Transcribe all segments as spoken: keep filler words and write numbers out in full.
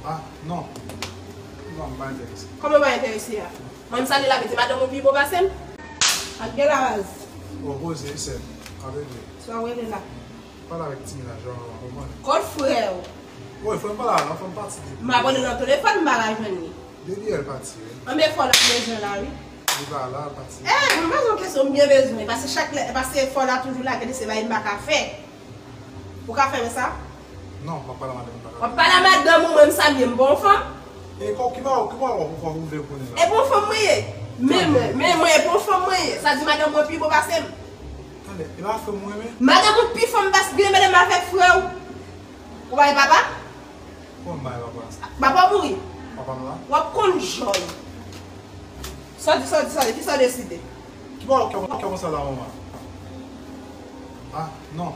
Ah, non. Non, m pa enterese. Kòman w pa enterese a? Mwen, m salye l, avè di madanm ou pi bon pase m. Ak gen la baz. Bon, poze, sè m. Avè di. Sa w rele la? Pale avèk ti mennaj la, w konprann? Kot frè w? Wi, frè m pa la, non, frè m pati depi. M abòne nan telefòn, m pa ka jwenn li. Depi yè l pati, wi. Anben, fò l ap bezwen la, wi. Li pa la, l pati. Eh, mwen pa yon kesyon m byen bezwen, paske chak lè, paske fò l la toujou la, gade se bagay m pa ka fè. Ou ka fè m sa? Non, m ap pale a madanm ou, m pa ka. W ap pale a madanm ou, mwen m salye m pa yon fanm? E kò, ki ba, ki ba w fò ouvè konnen la? E pa yon fanm mwen ye. Men mwen, men mwen, e pa yon fanm mwen ye. Sa di madanm mwen pi bon pase m. Tande, e pa frè m mwen renmen? Madanm ou pi fanm pase, byen madanm avèk frè w. Ou pa gen papa? Kòman m pa gen papa? Papa w mouri. Papa m la? W ap konn jòl. Sòti, sòti, sòti, kisa w deside? Ki ba w kè, kè konsa la, manman? Ah, non.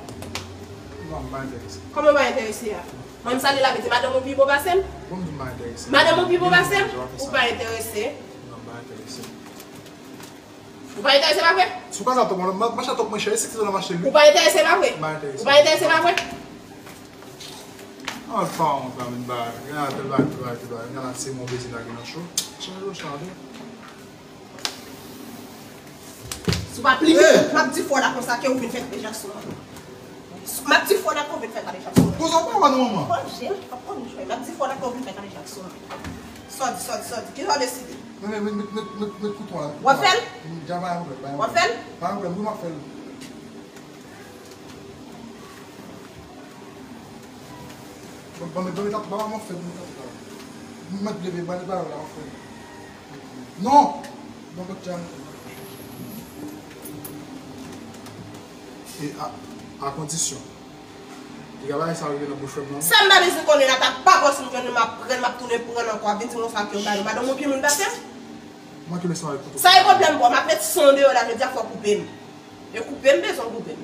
Non, m pa enterese. Kòman w pa enterese a? Mwen, m salye l, avè di madanm ou pi bon pase m? Bon, m di m pa enterese. Madanm ou pi bon pase m? Ou pa enterese? Non, m pa enterese. Ou pa enterese, pa vre? Si w pa sa, tok mwen, m, m achte tok mwen chè, e si ki zòn w achte li? Ou pa enterese, pa vre? M pa enterese. Ou pa enterese, pa vre? An, pa wont la, men bagay. Gen la, tèl bagay, tèl bagay, tèl bagay. Gen la, se mwen bezwen lage nan cho. Chanje w chante. Si w pa plimen, m ap di fò la konsa ke ou vin fè kadejak sou mwen. M ap di fò la ke ou vin fè kadejak sou mwen. Poze w pa wè non, manman. Bon, jè, m ap konn jwe. M ap di fò la ke ou vin fè kadejak sou mwen. Sòti, sòti, sòti. Kisa w deside? Men, men, met, met, met, met, met kouto a. W ap fè l? Dja pa gen pwoblèm, pa gen pwoblèm. W ap fè l? Pa gen pwoblèm, wi, m ap fè l. Bon, bon, men, bon, men, tap, ba, m ap fè l, m ap fè l. M mèt leve, ba, ba, la, m ap fè l. Non! Bon, bon, dja. E a, a kondisyon. Piga bagay sa rive nan bouch frè m nan. Sa m pa bezwen konnen la, ta pa bòs m jwenn, m ap pran, m ap tounen pran ankò, ap vin di m yon sa ke w ba yo. Madanm ou pi moun pase m? Mwen ki lese avèk kouto. Sa e pwoblèm pa w, m ap met san deyò la, jodi a fò w koupe m. E koupe m, bezwen koupe m.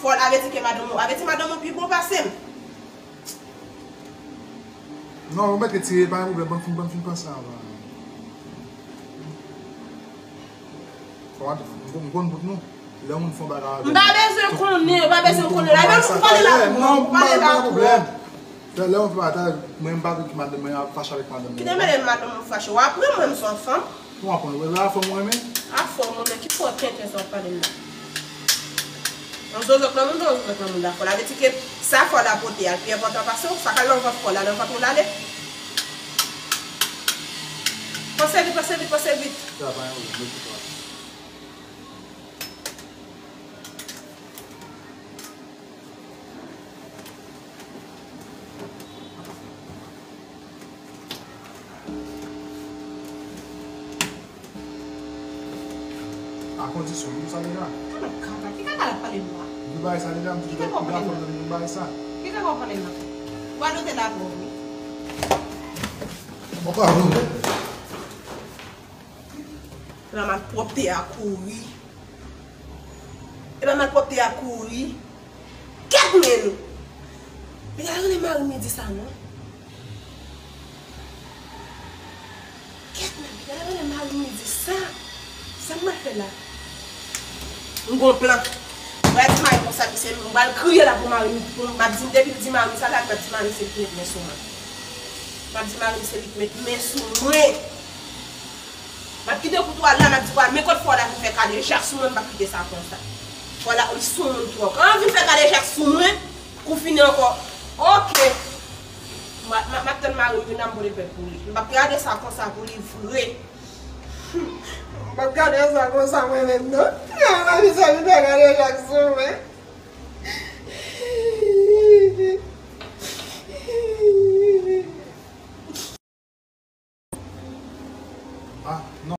Fò w avèti ke madanm ou, avèti madanm ou pi bon pase m. Non, ou mèt retire, pa gen pwoblèm, ban m fin, ban m fin panse avan. Fò m, m konn bout nou. Lè moun fè yon bagay avè m. M pa bezwen konnen, m pa bezwen konnen. La, menm ou pale la twòp, ou pale la twòp. Lè, lè yon fi pa ta, mwen m pa vle ki madanm mwen ap fache avèk madanm mwen. Kite madanm ou fache. W aprann mwen m se yon fanm. Ou aprann, wè, wè afè mwen renmen. Afè mwen renmen, ki fò tenten sa w ap pale m la? Yon zozòt nan moun, yon zozòt nan moun la. Fò l avèti ke sa fò l la pote a, l pi enpòtan pase w, sa k al nan vant fò l la, nan vant ou l ale. Panse vit, panse vit, panse vit. Sa pa yon, mwen ki fò. A kondisyon, m sa deja. Tande kaka, ki kaka l ap pale m la? Di bagay sa deja, m di ki kaka w pale m la? Di bagay sa. Ki kaka w pale m la? W a note la pou ou, wi. Bon, pa vre. Nan malpwòpte a kouri. Epa malpwòpte a kouri. Kèt men nou. Piga rele mari m di sa non. Kèt men, piga rele mari m di sa. Sa m pral fè la? M gon plan. M pral di mari konsa, misye, m pral kriye la pou mari m, pou m ap di, depi l di mari m sa la, m ap di mari m se li k met men sou mwen. M ap di mari m se li k met men sou mwen. M ap kite kouto a la, m ap di, "Wa, men kot fò la vin fè kadejak sou mwen, m p ap kite sa konsa." Fò la, li sou moun twòp. An, vin fè kadejak sou mwen, kou fini ankò. Oke. M a, m a, m ap tann mari m vin la, m pote plent pou li. M p ap gade sa konsa pou li vre. M p ap gade sa konsa mwen menm, non. An, vin fè kadejak sou mwen.